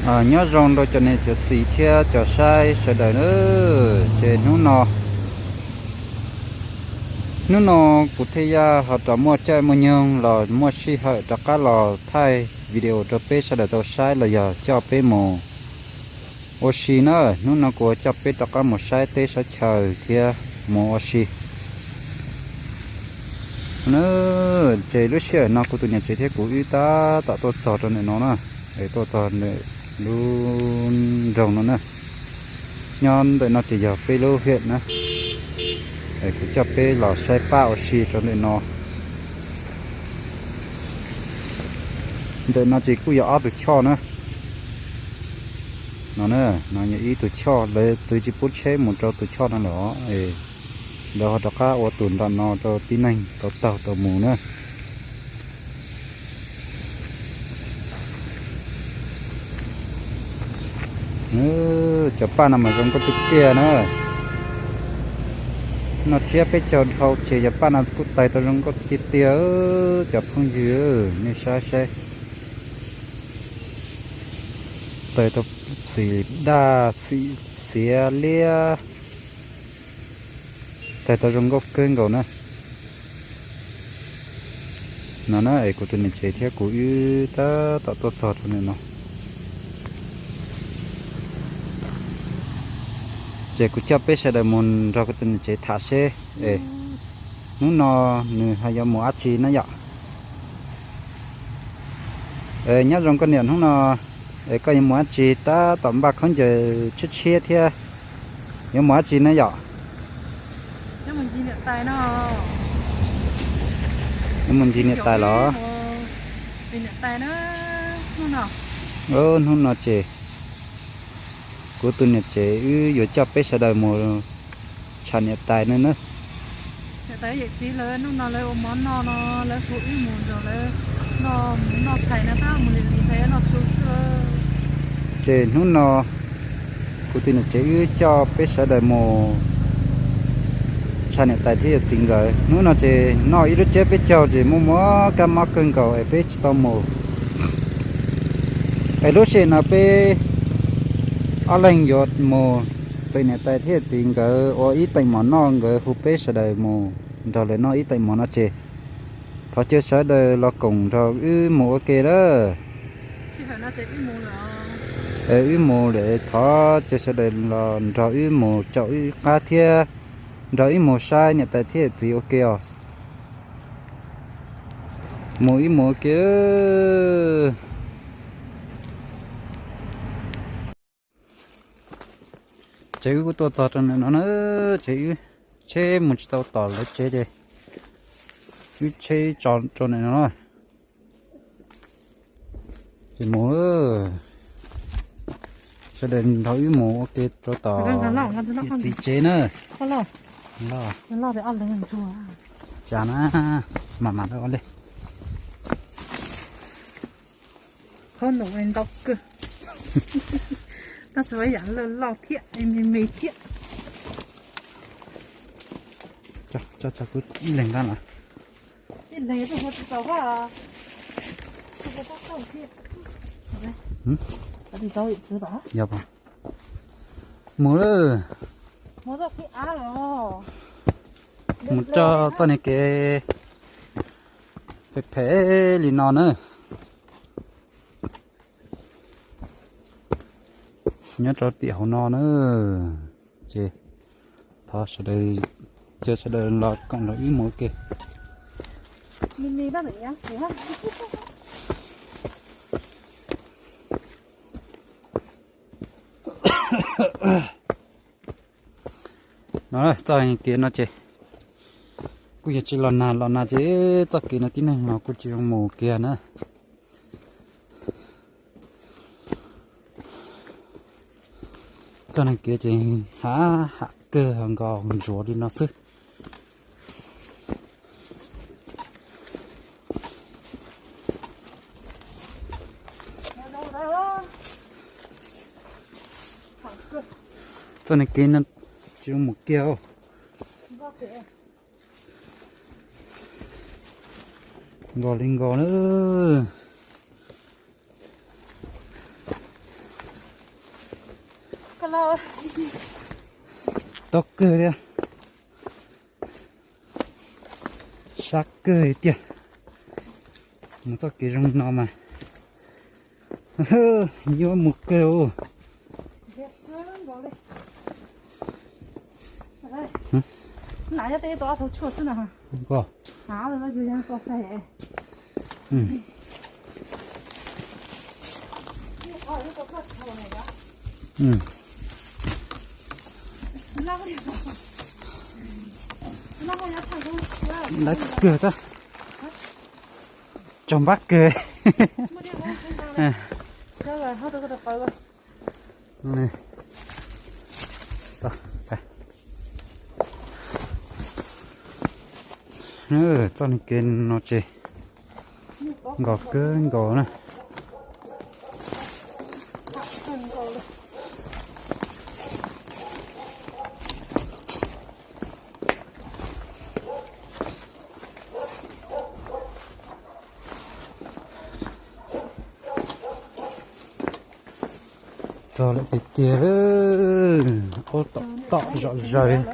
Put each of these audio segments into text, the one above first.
Nyob zoo rau cov niam cov txiv thiab cov saib sawv daws na. Ces hnub no, hnub no kuv thiaj ya ho rov muaj caij muaj nyoog los muaj sij hawm rov qab los thaij video rau peb sawv daws tau saib los yog coj peb mus ua si na. Hnub no kuv coj peb rov qab mus saib teb saib chaw thiab mus ua si. Ces lub sij hawm no kuv tus niam tsev thiab kuv wb tab tom tuaj txog rau ntawm no na, es tuaj txog ntawm lub nroog no na. Nyob ntawm no ces yog peb lub hiam na, es kuv coj peb los saib pab ua si rau ntawm no. Ntawm no ces kuj yog ob tug choj na. No na, no yog ib tug choj, lawv txwv tsis pub tsheb mus rau tus choj no lawm, lawv ho rov qab ua tus nram no rau tib neeg tau taug tau mus na. Cov paj no mas zoo nkauj tiag tiag na. Noj tsiab peb caug dhau ces cov paj no kuj tais tau zoo nkauj tiag tiag, cov phooj ywg, nej saib saib. Tais tau xim daj xim xiav liab, tais tau zoo nkauj kawg nkaus na. No na, es kuv tus niam tsev thiab kuv wb tab tom tuaj txog rau ntawm no. Ces kuv coj peb sawv daws mus nrog kuv tus niam tsev tham seb hnub no nws ho yuav mus dab tsi na yom. Nyob zoo koj niam, hnub no es koj yuav mus dab tsi? Tab tom npaj khaub ncaws tshiab tshiab thiab, yuav mus dab tsi na yom? Yuav mus ncig niam tais los? Hnub no ces kuv tus niam tsev wb yuav coj peb sawv daws mus tsham niam tais na. Niam tais yawm txiv lawv hnub no lawv ua mov noj no, lawv hu wb mus nrog lawv noj mus noj tshais no, tab mus li li ntawd noj su xwb. Ces hnub no kuv tus niam tsev wb coj peb sawv daws mus tsham niam tais thiab yawm txiv nkawd. Hnub no ces noj ib lub tsiab peb caug ces muaj muaj kab mob kawg nkaus es peb tsis tau mus. Es lub sij hawm no peb ob leeg yuav mus pem niam tais thiab yawm txiv nkawd ua ib teem mov noj, nkawd hu peb sawv daws mus nrog lawv noj ib teem mov no ces thov caw sawv daws los koom nrog wb mus ua ke lawm. Wb mus lawm, thov caw sawv daws los nrog wb mus caum wb qab thiab nrog wb mus saib niam tais thiab yawm txiv ua ke os. Mus wb mus ua ke. Ces wb kuj tuaj txog rau ntawm no na, ces wb tsheb mus tsis tau tom lawv tsev ces wb tsheb tso rau ntawm no na. Ces mus, sawv daws nrog wb mus ua ke rau tom txiv tsev na. Cas na, mam mam li. Qhov no ntau kawg. Tab sis yam loj loj thiab me me thiab. Ib leeg ntag na. Yog, mus lawm. Mus txoj niag kev phem phem li no na. Nyob rau tim hauv no na, ces thov sawv daws, caw sawv daws los koom nrog wb mus ua ke. No txoj kev no ces kuj yog tsis los nag los nag ces txoj kev no tib neeg los kuj tsis zoo mus kiag na. Txoj neeg kev ces hav ham kawg, nkos ntsuav li no xwb. Txoj neeg kev no tsis zoo mus kiag. Nkos li nkos na. Tau kawg li, sab kawg li tiag. Mus txoj kev zoo no mas nyuaj mus kawg. Lawv kawg tab, tsaug npab kawg. Txoj niag kev no ces nkaus kawg nkaus na. Txog lawm tiag tiag, aub tom tom zom zaws.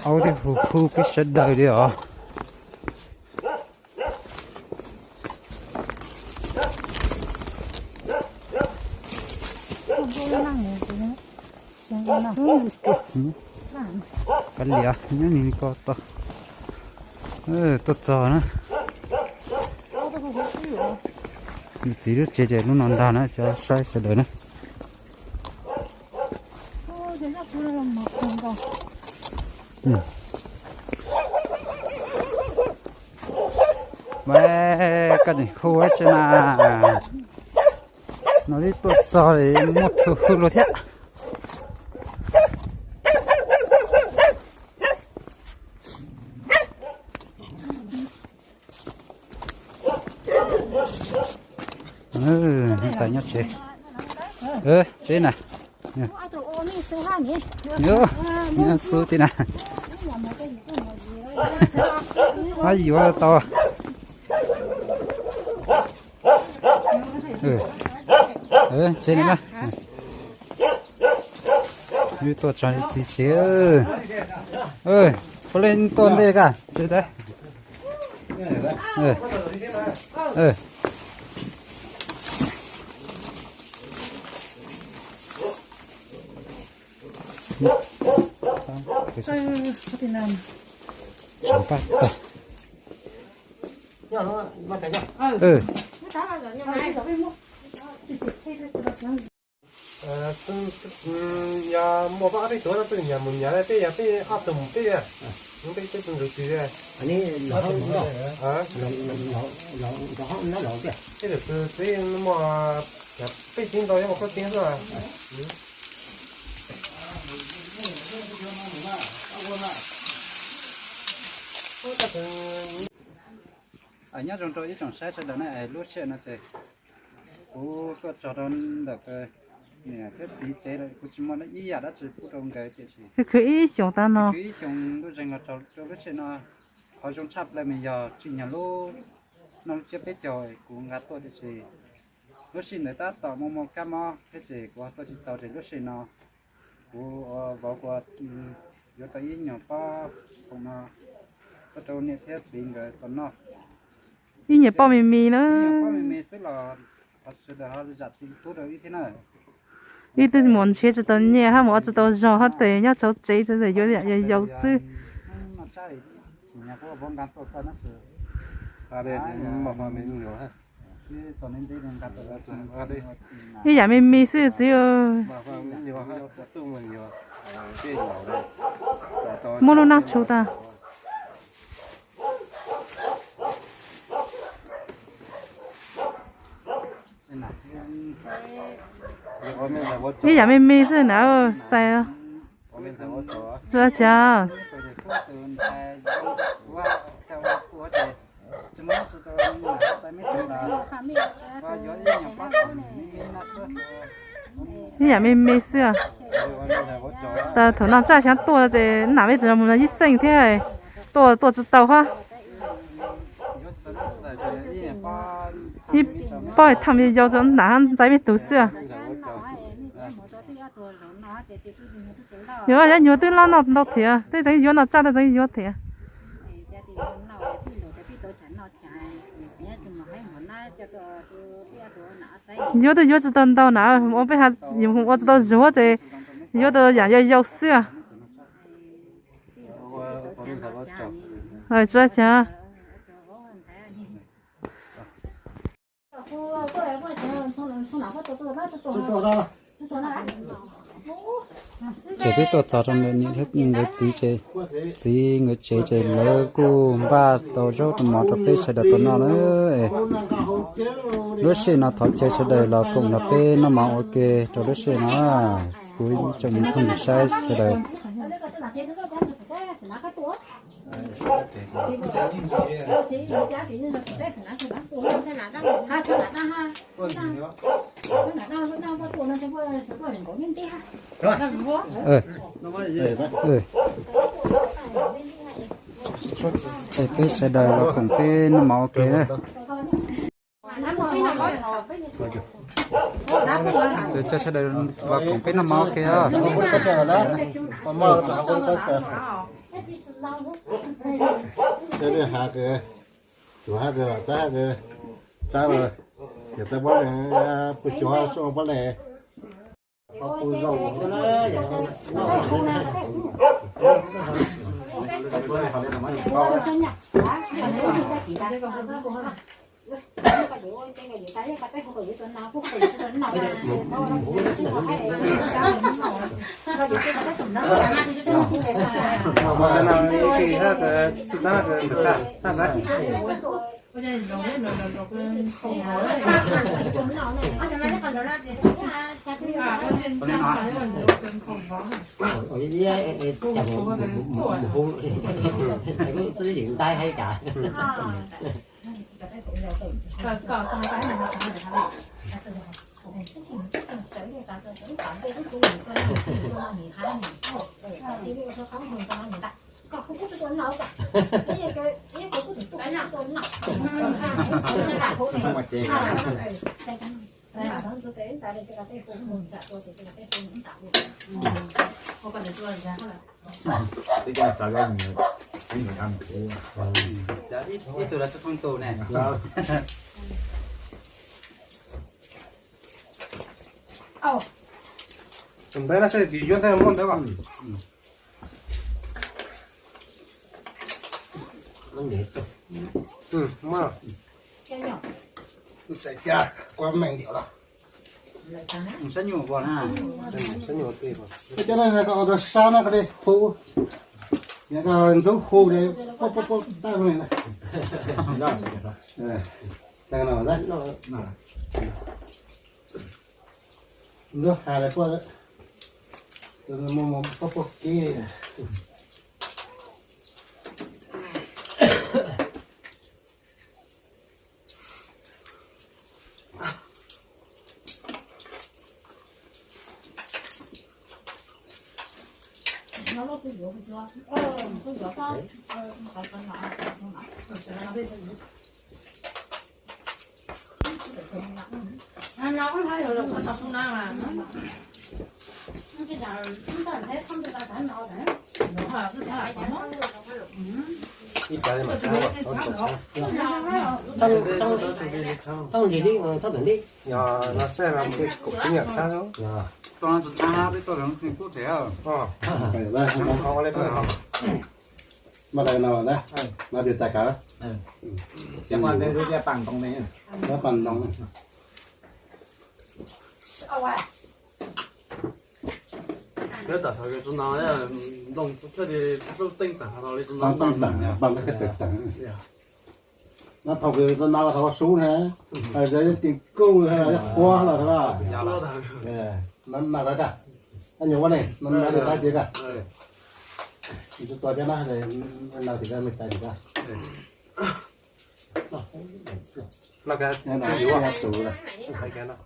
Aub thiab hu hu peb sawv daws li os. Kav liam, nyob nim ko tau. Tuaj txog na. Nws txiv lub tsev ces lub no ntag na, cov saib sawv daws na. Koj tseem hu tsi na. No twb tuaj txog li muaj tus hu luag thiab. Tais nyob tsev. Tsev na. Nyob xub ti na. Ab yuav tau. Tsev na. Wb tuaj txog txiv tsev. Puav leej tuaj ntej ka tsev tab. Yog muaj pab ob peb tuav no peb nyuam mus nyuam, peb yog peb ob tug mus peb, peb peb tug ntsuj plig. Peb tug txiv muaj peb txiv ntau nyob ua koj txiv xwb. Nyob zoo rau ib tsoom saib sawv daws na, lub sij hawm no ces kuv tuaj txog rau ntawm niam thiab txiv tsev lawm, kuv tsis muaj ib yam dab tsi pub rau nkawd tiam sis khwv ib xyoos tag no, khwv ib xyoos ntuj zeeg los txog rau lub sij hawm no. Qhov zoo tshaj plaws mas yog tsim nyog lub no lub tsiab peb caug kuv nqa tuaj tiam sis lub sij ntawd tab tom muaj muaj kab mob thiab ces kuv tuaj tsis tau ces lub sij no kuv vauv kuv yuav tau ib nyuag pob khoom no tuaj rau niam thiab txiv nkawd tau noj. Ib nyuag pob me me na. Ib nyuag pob me me xwb los sawv daws ho zam txim pub rau wb thiab na. Wb twb mus nrhiav tsis tau nyiaj hab mus ua tsis tau zog hab tes nyob txhua tsev txhua txhua yuav yam yau yau xwb. Ib yam me me xwb txiv. Muab lub nab tshu tag. Ib yam me me xwb na, txais. Tsuas cas. Ib yam me me xwb. Tas thaum no tsaj xyaav tuaj ces nam peb txiv no mus no yib xeej thiab, tuaj tuaj tsis tau hab. Ib pob tham yau tso nram ntxaiv me tug xwb. Yuav, yuav nyuag twb loj ntau thiab, tej teev yuav no tsaj tej teev yuav thiab. Yuav twb yuav tsis tau ntau na, ua peb ha, ua tsis tau zuag ces yuav tau yam yau yau xwb. Tsuas cas. Ces twb tuaj txog rau nkawd txiv, txiv nkawd tsev ces lawv kuj npaj tau zaub tau mov rau peb sawv daws tau noj na. Lub sij hawm no thov caw sawv daws los koom nrog peb noj mov ua ke rau lub sij hawm no. Kuv tsoom me phooj ywg saib sawv daws. Ces peb sawv daws los koom peb noj mov ua ke na. Ces sawv daws los koom peb noj mov ua ke os. Ib tug los tsis thooj tus ne. Tus ntawd no xwb, yuav ntawd muaj ntawd os. Muaj. Txawm cas kuv meem diam los. Cov no koj ua tau sab no koj li hu. Yog koj ntxub hu li pub pub pub tab li na. Tag no tab. Ntxub hais li pub, pub pub kib. Txhob nqis li, txhob tawm li. Yog no saib los mus kom peb nyiam txhab. Tau no tsis txhab peb tau los tub thiab. Mas dais no na, no tias tais kav. Pab pas ntoo. Peb tam hauv tus no, ntoo thiaj li lub teej tam hauv li tus no. Pas teej tam, pas teej tam. No thaum kws tus no los thaum sub na, ces kuj qhuav los thaum no na ka, nyuam ua ne no na li tab tis ka, tus tua cov no, no tis ka me tais tis ka. Tus na.